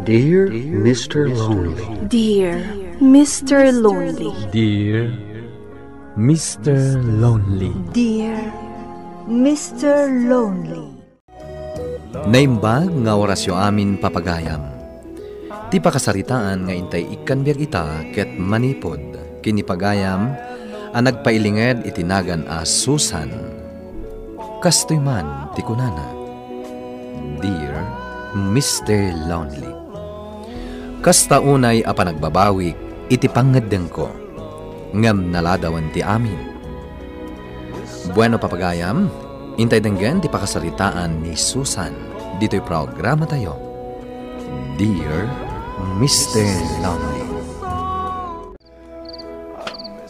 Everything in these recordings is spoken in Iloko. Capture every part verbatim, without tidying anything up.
Dear Mister Lonely. Dear Mister Lonely. Dear Mister Lonely. Dear Mister Lonely. Naimbag nga orasyo amin, papagayam. Ti pakasaritaan nga intay ikkan biag ita ket manipud ken ni pagayam a nagpailinged iti nagan a Susan. Kastoy man ti kunana, "Dear Mister Lonely, kasta unay a panagbabawik iti pangngeddengko, ngem naladawen ti amin." Bueno, papagayam, intay denggen ti pakasaritaan ni Susan ditoy programatayo, Dear Mister Lonely.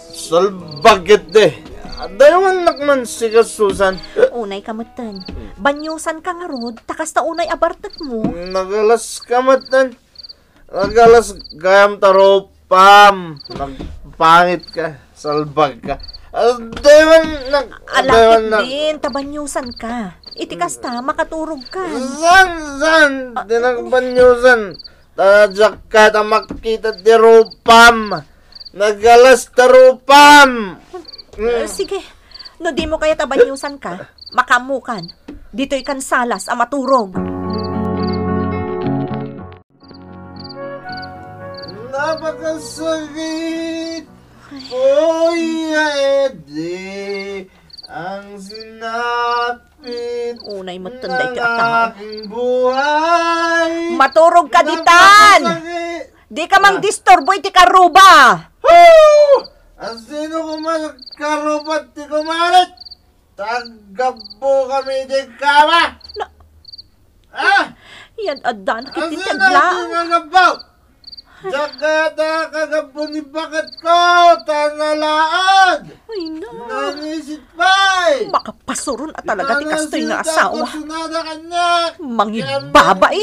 Salbag ketdi. Adda man nakman sika, Susan. Unay ka metten. Banyusan ka ngarud, ta kasta unay a bartek mo. Nagalas ka metten. Nagalas gayam ta rupam. Nagpangit ka. Salbag ka. Adda man nak-, adda man nak- Alakit din, ta banyusan ka. Iti kasta, makaturog ka. San, san? Ah. Di nakbanyusan. Ta diak kayat a makita ti rupam. Nagalas ta rupam. Mm. Eh, sige. No dimo kayat a banyusan ka, makaammokan. Ditoy kan salas a maturog. Napakasakit, Kuya Eddie, ang sinapit Unay metten daytoy a tao. Ng aking buhay. Maturog ka ditan! Napakasakit. Di ka mang disturbo iti karuba! Hoo! Asino koma karuba ti kumarit? Taggabbo kami iti kama! Na- Ah! Yan, addan, kiti Asino tagla. Ti nagabbo? Diak kayat a kagabbo ni baketko, ta nalaad! Ay, na. Nanisit pay! Makapasuron a talaga ti kastoy nga asawa. Mangibabain!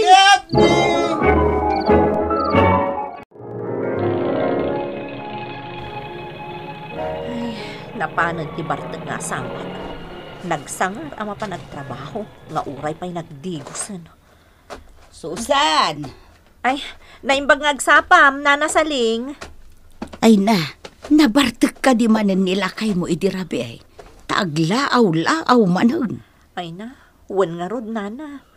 Ay, napanen ti bartek nga asawak. Nagsangar a mapan agtrabaho, nga uray pay nagdigosen. Susan! Ay, naimbag nga agsapam, Nana Saling. Ay na, nabartek kadi manen ni lakaymo idi rabii, ta aglaaw-laaw manen. Ay na, wen ngarud, Nana.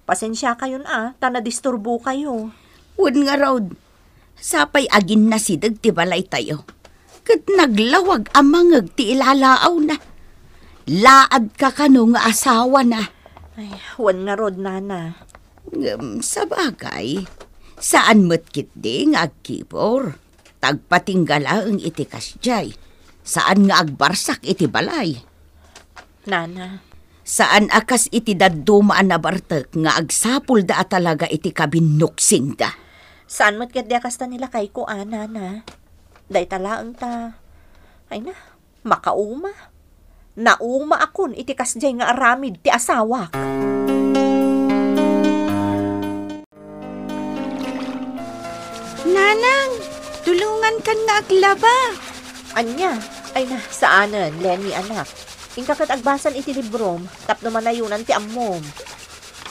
Pasensiakayon a, ta nadisturbokayo. Wen ngarud, sapay agin nasideg ti balaytayo. Ket naglawag a mangeg ti ilalaawna. Laadka kano nga asawana. Ay, wen ngarud, Nana. Ngem sabagay, saan met ketdi nga agkibor. Tagpatingga laeng iti kasdiay. Saan nga agbarsak iti balay. Nana. Saan a kas iti dadduma a nabartek nga agsapulda a talaga iti kabinnuksingda. Saan met ketdi a kasta ni lakayko a, Nana. Dayta laeng ta, ay na, makauma. Naumaakon iti kasdiay nga aramid ti asawak. Nanang, tulongankan nga aglaba. Ania? Ay na, saanen, Lenny, anak. Inka ket agbasam iti librom, tapno manayonan ti ammom.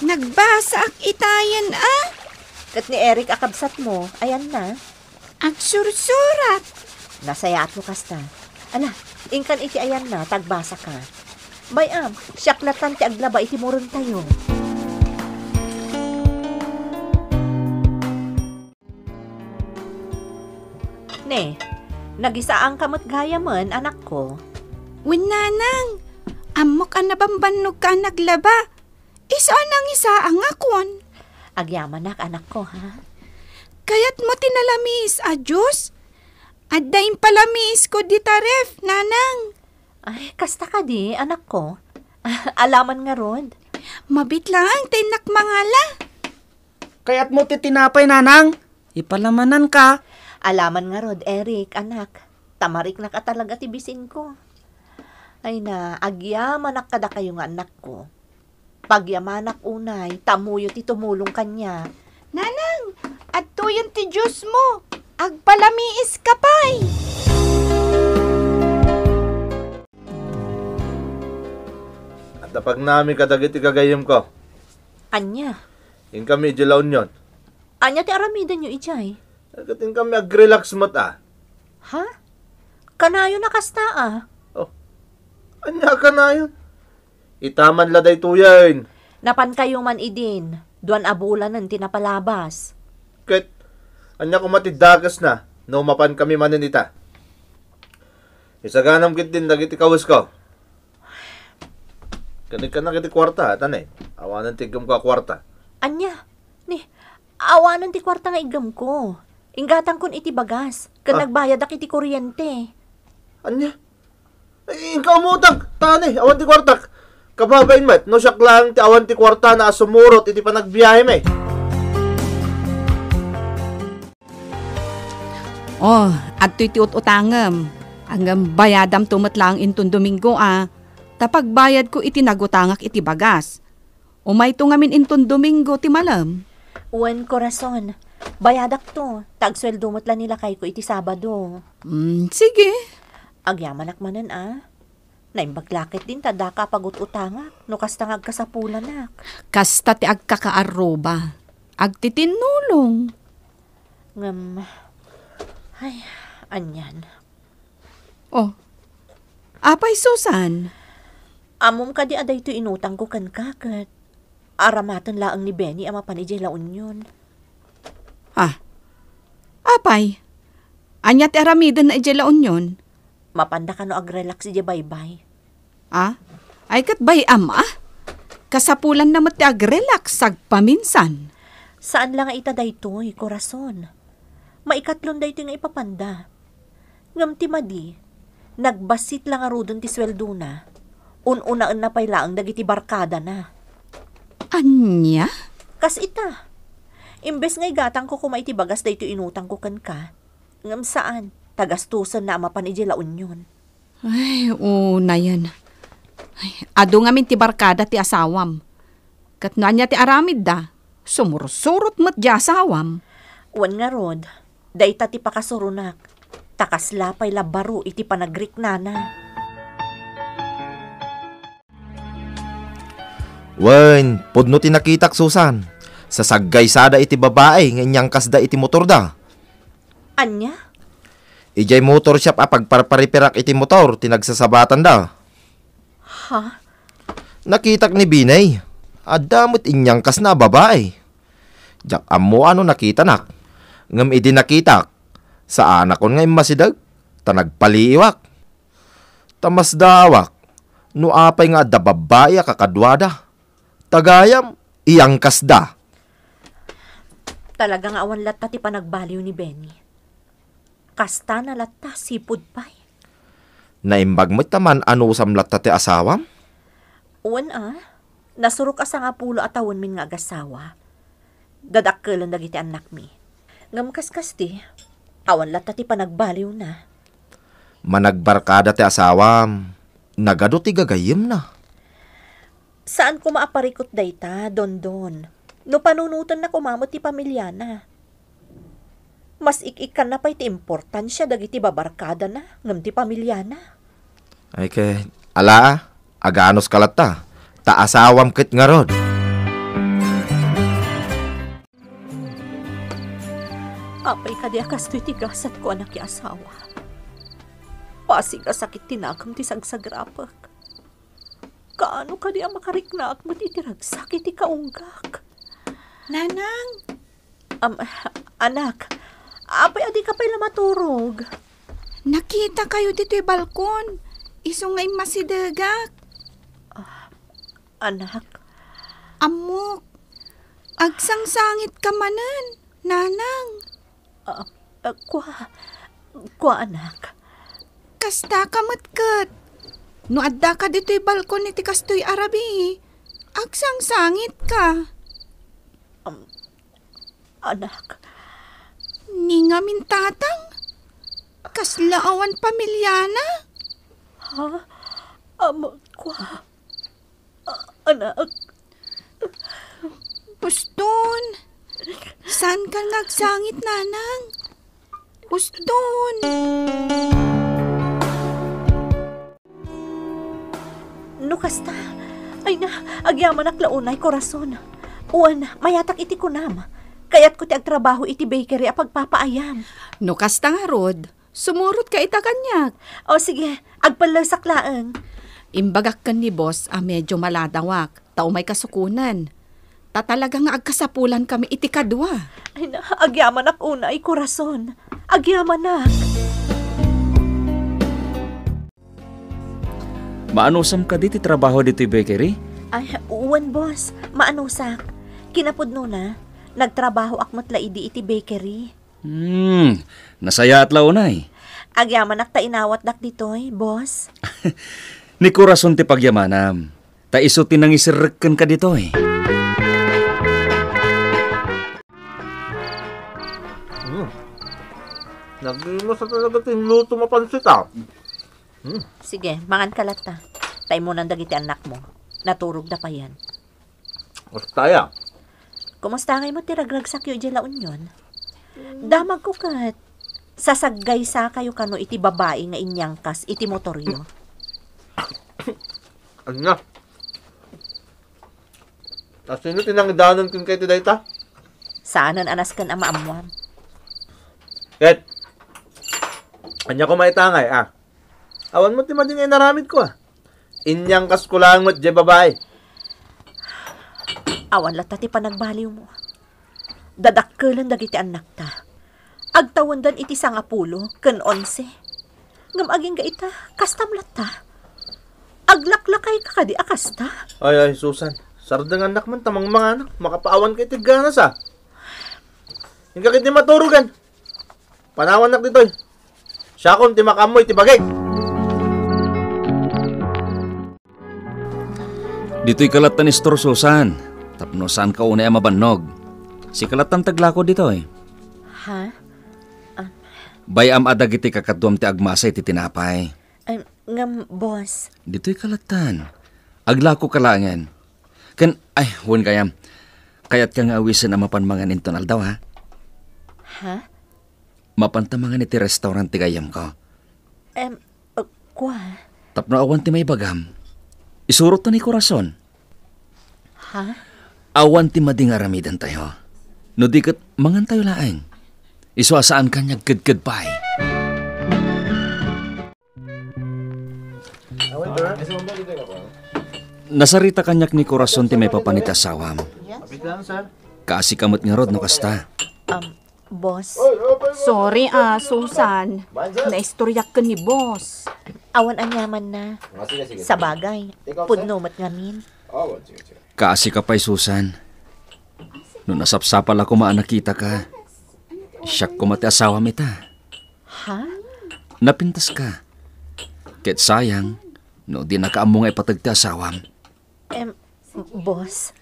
Nagbasaak itayen a. Ket ni Eric a kabsatmo, ayanna? Agsursurat. Nasayaat no kasta. Ala, inkan iti ayanna, ta agbasaka. Bay-am, siak latta ti aglaba iti murentayo. Ne, nagisaanka met gayamen, anakko. Wen, nanang, ammok a nabambannogka a naglaba. Isu a nangisaangakon. Agyamanak, anakko, ha? Kayatmo ti nalamiis a juice? Adda impalamiisko dita ref, nanang. Ay, kasta kadi, anakko. Alaman ngarud. Mabiit laeng ta innak mangala. Kayatmo ti tinapay, nanang? Ipalamananka. Alaman ngarud, Eric, anak. Tamariknak a talaga ti bisinko. Ay na, agyamanak kadakayo nga annakko. Pagyamanak unay, ta ammoyo ti tumulong kaniak. Nanang, adtoyen ti juice mo. Agpalamiiska pay. Adda pagnami kadagiti gagayyemko. Ania? Inkami idiay La Union. Ania ti aramidenyo idiay? Ket inkami agrelax met a. Ha? Kanayon a kasta a. Oh. Ania kanayon? Ita man la daytoyen. Napankayo man idin, duan a bulanen ti napalabas. Ket, ania koma ti dakesna no mapankami manen ita? Isaganam ketdin dagiti kawesko. Kanikana iti kuarta, ata ne. Awanen ti iggemko a kuarta. Ania? Ni, awanen ti kuarta nga iggemko. Inggatangkon iti bagas, ken Ah. nagbayadak iti kuryente. Ania? Ay, inka umutang, tani, awan ti kuartak. Kababain met, no siak laeng ti awan ti kuartana a sumurot iti panagbiahem. Oh, adtoy ti ut-utangem. Ngem bayadamto met laeng inton Domingo a, ta pagbayadko iti nagutangak iti bagas. Umayto ngamin inton Domingo ti malem. Wen, korason. Bayadakto, ta agsueldo met la ni lakayko iti Sabado. Mm, sige. Agyamanak manen a. Naimbag la ketdin ta daka a pagut-utangak no kasta nga agkasapulanak. Kasta ti agkakaarruba. Agtitinnulong. Ngem, ay, anian. Oh. Apay, Susan? Ammom kadi a daytoy inutangko kenka ket aramaten laeng ni Benny a mapan idiay La Union? Ah. Apay? Ania ti aramidenna idiay La Union? Mapanda kano agrelax idiay baybay? Ah? Ay, ket bay-am a? Kasapulanna met ti agrelax agpaminsan. Saan la nga ita daytoy, korason. Maikatlon daytoy nga ipapanda. Ngem ti madi, nagbassit la ngaruden ti sueldona. Un-unaenna pay laeng dagiti barkadana. Ania? Kas ita. Imbes nga igatangko koma iti bagas daytoy inutangko kenka, ngem saan, ta gastosenna a mapan idiay La Union. Ay, unayen. Ay, adu ngamin ti barkada ti asawam. Ket no ania ti aramidda, sumursurot met ti asawam. Wen ngarud, dayta ti pakasuronak. Ta kasla pay la baro iti panagriknana. Wen, pudno ti nakitak, Susan. Sasaggaysada iti babai nga inyangkasda iti motorda. Ania? Idiay motor shop a pagparparipirak iti motor ti nagsasabatanda. Ha? Nakitak ni Binay. Adda met inyangkasna a babai. Diak ammo a no nakitanak. Ngem idi nakitak, saanakon nga immasideg, ta nagpaliiwak. Ta masdaawak no apay nga adda babbai a kakaduada. Ta gayam, iyangkasda. Talaga nga awan latta ti panagbaliw ni Benny. Kastana latta, sipud pay. Naimbag met ta man-anusam latta ti asawam? Wen a, nasurok a sangapulo a tawenmin nga agasawa. Dadakkelen dagiti annakmi. Ngem kaskasti, awan latta ti panagbaliwna. Managbarkada ti asawam. Nagadu ti gagayyemna. Saan koma a parikut dayta, Dondon. No panunotenna koma met ti pamiliana. Mas ik-ikkanna pay ti importansia dagiti babarkadana ngem ti pamiliana. Ay ket, ala, aganuska latta, ta asawam ket ngarud. Apay kadi a kastoy ti gasatko a nakiasawa? Pasig a sakit ti nakem ti sagsagrapek. Kaano kadi a makariknaak met iti ragsak iti kaunggak? Nanang! Am, anak, apay a dika pay la maturog? Nakitakayo ditoy balkon, isu nga immasidegak. Ah, anak. Ammok, agsangsangitka manen, nanang. Ah, ah, kua, kua, anak. Kastaka met ket. No addaka ditoy balkon iti kastoy a rabii, agsangsangitka. Am, anak. Ni ngamin tatang? Kasla awan pamiliana? Ha? Am, kua? A-, anak. Uston. Saanka nga agsangit, nanang? Uston. No kasta, ay na, agyamanak la unay, korason. Wen, mayatak iti kunam. Kayatko ti agtrabaho iti bakery a pagpapaayam. No kasta ngarud, sumurotka ita kaniak. O sige, agpellesak laeng. Imbagak ken ni boss a medyo maladawak, ta umay kasukonen. Ta talaga nga agkasapulankami iti kadua. Ay na, agyamanak unay, korason. Agyamanak. Maanusam kadi ti trabaho ditoy bakery? Ay, wen, boss. Maanusak. Kinapudnona, nagtrabahoak met la idi iti bakery. Hmm, nasayaat la unay. Agyamanak ta inawatdak ditoy, boss. Ni korason ti pagyamanam. Ta isu ti nangiserrek kenka ditoy. Hmm. Nagluto sa talaga ti luto mapansit, ah. Hmm. Sige, mangan ka latta. Ta immunan dagiti annakmo. Naturogda payen. Kumusta ya? Kumusta ngay met ti ragragsakyo idiay La Union? Damagko ket sasaggaysakayo kano iti babai nga inyangkas iti motoryo. Ania? Ta sino ti nangidanan kenka iti dayta? Saanen a nasken a maammuam. Ket, ania koma ita ngay, ah? Awan met ti madi nga inaramidko, ah. Inyangkasko laeng met diay babai. Awan latta ti panagbaliwmo. Dadakkelen dagiti annakta. Agtawendan iti sangapulo ken onse. Ngem agingga ita, kastam latta. Aglaklakayka kadi a kasta? Ay, ay, Susan. Sardengannak man ta mangmanganak. Makapaawanka iti ganas, ah. Inka ketdi maturogan. Panawannak ditoy. Siakon ti makaammo iti bagik. Ditoy ka latta ni Store Susan, tapno saanka unay a mabannog. Sika lattan ti aglako ditoy. Ha? Ah. Bay-am a dagiti kakaduam ti agmasa iti tinapay. Ay, ngem, boss. Ditoy ka lattan. Aglako ka laengen. Ken, ay, wen gayam. Kayatka nga awisen a mapan mangan inton aldaw, ha? Ha? Mapanta mangan iti restaurant ti gayyemko. Em, uh, kua? Tapno awan ti maibagam, isurotta ni korason. Ha? Awan ti madi nga aramidantayo. No di ket, mangantayo laeng. Isu a saanka nga agkedked pay. Nasarita kaniak ni korason ti maipapan iti asawam. Yes? Kaasika met ngarud no kasta. Um, boss. Sorry, ah, Susan. Naistoryak ken ni boss. Awan aniamanna. Ah, sige, sige. Sabagay, pudno met ngamin. Kaasika pay, Susan. No nasapsapal a koma a nakitaka, siak koma ti asawam ita. Ha? Napintaska. Ket sayang, no dinaka ammo nga ipateg ti asawam. Em, boss.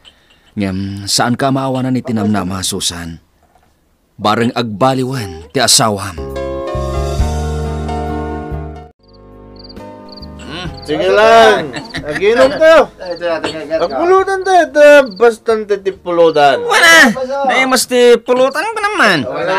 Ngem, saanka a maawanan iti namnama, Susan. Bareng agbaliwen ti asawam. Hmm, sige lang. Aginom tayo. Agpulutan tayo. Ita, basta ti pulutan. Wala. Naimas ti pulutan pa naman. Wala.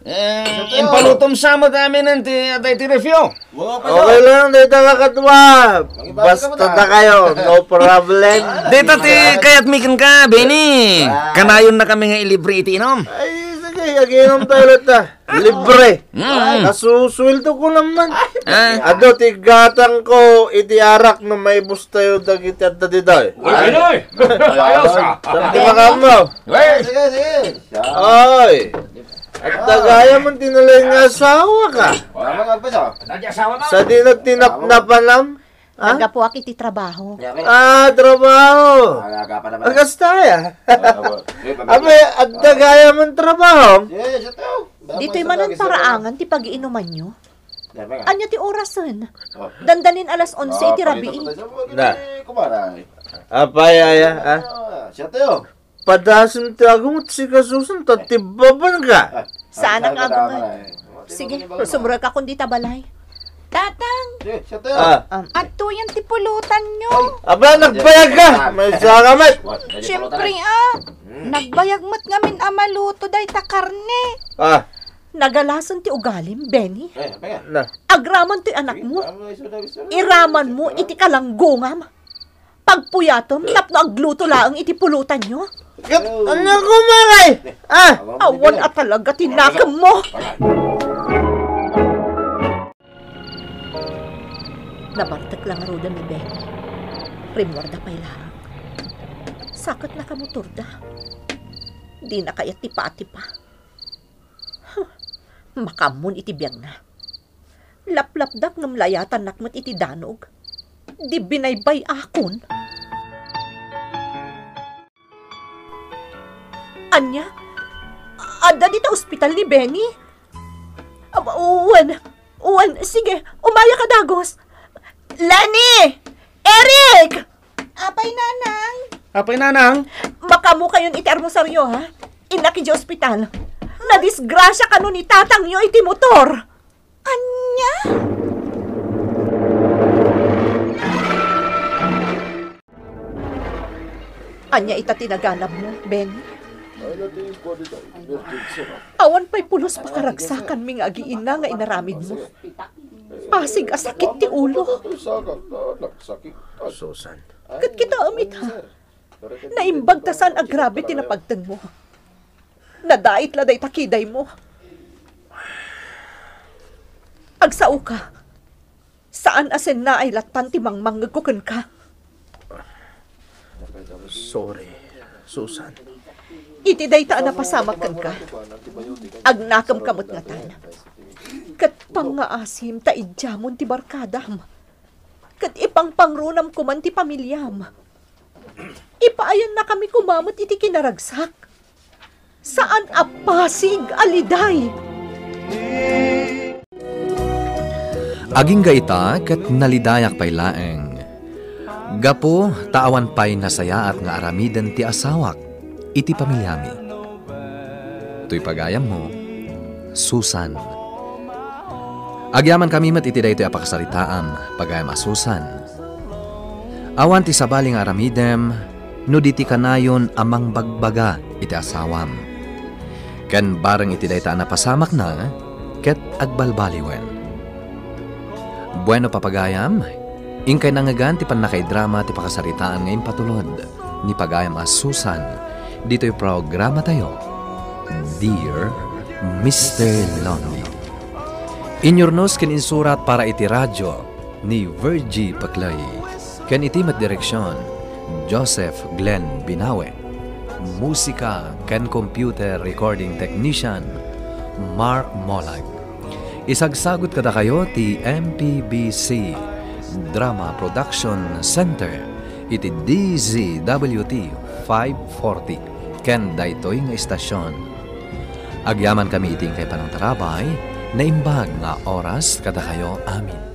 Eh, impalutom sa mo kami nanti atay ti review. Okay lang, dayta kakadua. Basta ta kayo, no problem. Dayta ti kayat mi kenka, Benny. Kanayon na kami nga ilibre iti inom. Ay, sige, aginom tayo latta. Libre. Mm. Nasusueldo ko naman. Ah. Adu ti gatang ko iti arak no maibus tayo dagiti adda ditoy. Ay, ay, ay. Ayos, ah. Saan ti makammo? Sige, sige. Ay. At dagaya man tinulay nga asawa ka. Sa di na tinapnapanam? Ha? Naggapuak iti trabaho. Ah, trabaho. Agasta ya. Abe, at dagaya man trabaho. Ditoy manen paraangan ti pagiinumanyo. Anya ti orasen? Dandanin alas onse iti rabii. Na. Apay, aya, ha? Padasem ti agunget sika, Susan, ta ti babanka. Saanak nga agunget. Sige, sumrek akon dita balay. Tatang! Ah. Adtoyen ti pulutanyo. Aba, nagbayag ka! May saka met! Siyempre, ah. Nagbayag met ngamin a maluto dayta karne. Ah. Nagalason ti ugalim, Benny. Na. Agraman toy anakmo. Iraman mo iti kalanggongam. Pagpuyatom tapno agluto laeng iti pulutanyo. Ket ania koma ngay? Ah! Awan a talaga ti nakemmo! Nabartek la ngaruden ni Benny. Rimmuarda pay laeng. Saket nakamotorda. Dina kayat ti patipa. Huh. Makaammon iti biagna. Laplapdak ngem layatannak met iti danog. Di binaybay-akon. Ania? Adda dita ospital ni Benny? Ab-, wen, wen, sige, umayaka dagus. Lenny! Eric! Apay, Nanang? Apay, Nanang? Makaammokayon iti armosario, ha? Innak idiay ospital. Nadisgrasia kano ni tatangyo iti motor. Ania? Ania ita ti naganabmo, Benny? Awan pay pulos pakaragsakanmi nga agiina nga inaramidmo. Pasig a sakit ti ulo. Susan. Ket kitaem ita. Naimbag ta saan a grabe ti napagtenmo. Nadait la dayta kidaymo. Agsaoka. Saan a sennaay lattan ti mangmangngegko kenka. Sorry, Susan. Iti dayta a napasamak kenka, agnakemka met ngatan. Ket pangngaasim ta idiamon ti barkadam. Ket ipangpangrunam koman ti pamiliam. Ipaayannakami koma met iti kinaragsak. Saan a pasig a liday. Agingga ita ket nalidayak pay laeng. Gapu ta awan pay nasayaat nga aramiden ti asawak iti pamiliami. Toy pagayammo, Susan. Agyamankami met iti daytoy a pakasaritaam, pagayam a Susan. Awan ti sabali nga aramidem no di ti kanayon a mangbagbaga iti asawam. Ken bareng iti dayta a napasamakna ket agbalbaliwen. Bueno, papagayam, inkay nangngegan ti pannakaidrama ti pakasaritaan nga impatulod ni pagayam a Susan ditoy programatayo, Dear Mister Lonely. Inyurnos ken insurat para iti radio ni Virgie Paclay, ken iti met direksion, Joseph Glenn Binawe. Musika ken computer recording technician, Mark Molag. Isagsagut kadakayo ti M P B C Drama Production Center iti D Z W T five forty ken daytoy nga istasion. Agyamankami iti inkay panangtarabay, naimbag nga oras kadakayo amin.